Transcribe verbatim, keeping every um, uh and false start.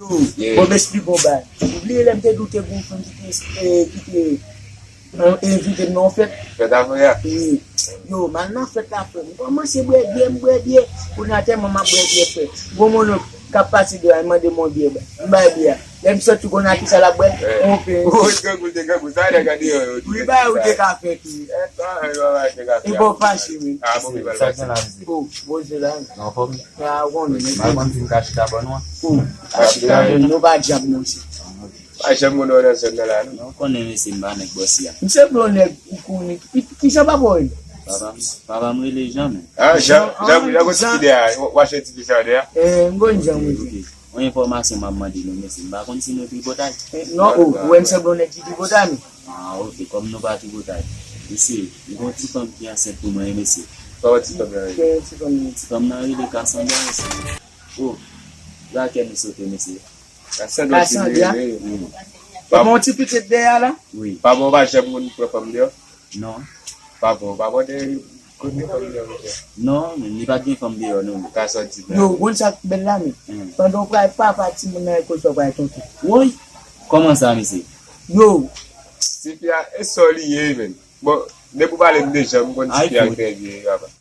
Bon, m esplike w bagay. Ou bliye lè m te di w te gen yon fanm ki te, eh, ki te, eh, envite m nan yon fèt? Fèt avè a? Wi. Yo, m al nan fèt la, frè m. M kòmanse bwè byè, m bwè byè. Kounye a tèlman m ap bwè byè, frè. Gon mononk k ap pase deyò a, li mande m yon byè. M bay byè a. Lè m soti, konnen a kisa l ap bwè? Yon pen. Ou te grangou, te grangou. Sa nèg a deyò yo. Wi, bagay ou te ka fè tou. E pa ou fache, men. Ah, bon, men, sa gen la, msye. Oh, bon, se la. Nan fòm? Ah, ou konnen, men. Mal konn si m ka chita bò nou an. Oh. Ka chita bò nou. Nou pa djab, monchè. Pa janm konn wè nan zòn nan la, non. Non, ou konnen, mesye, m pa nèg bòsi a. M se gwo nèg ou konnen. Ki, ki jan papa w rele? Papa m, papa m rele Jan, men. Ah, Jan, Jan, Jan, Jan, gon ti pidè a. W-, w achte ti pidè a. Eh, m konn Jan, wi. Ok. Yon enfòmasyon m ap mande nou, mesye. M pa konn si nou tripotay. Eh, non, oh, ou wè m se gwo nèg ki tripotay, men. Ah, ok. Kòm nou pa tripotay. Mesye, m gon ti fanm ki ansent pou mwen, mesye. Kòman ti fanm nan rele? Ki ti fanm nan? Ti fanm nan rele Cassandra, mesye. Oh, lakèl nou sote, mesye? Kasandra. Kasandra? Wi. Epi yon ti pitit dèyè la? Wi. Papa w pa janm konn pran fanm deyò? Non. Papa w, papa w te konn gen fanm deyò, mesye? Non, men li pa t gen fanm deyò, non. Kasandra. Yo, ou konn sa k bèl la, men. Hmm. Pandan w pral papa timoun nan, e konsa w pral tonton. Woy! Kòman sa, mesye? Yo! Tifi a, e sa w li ye, men. Bon, depi w pale m de Jan, m konn tifi a trè byen, papa.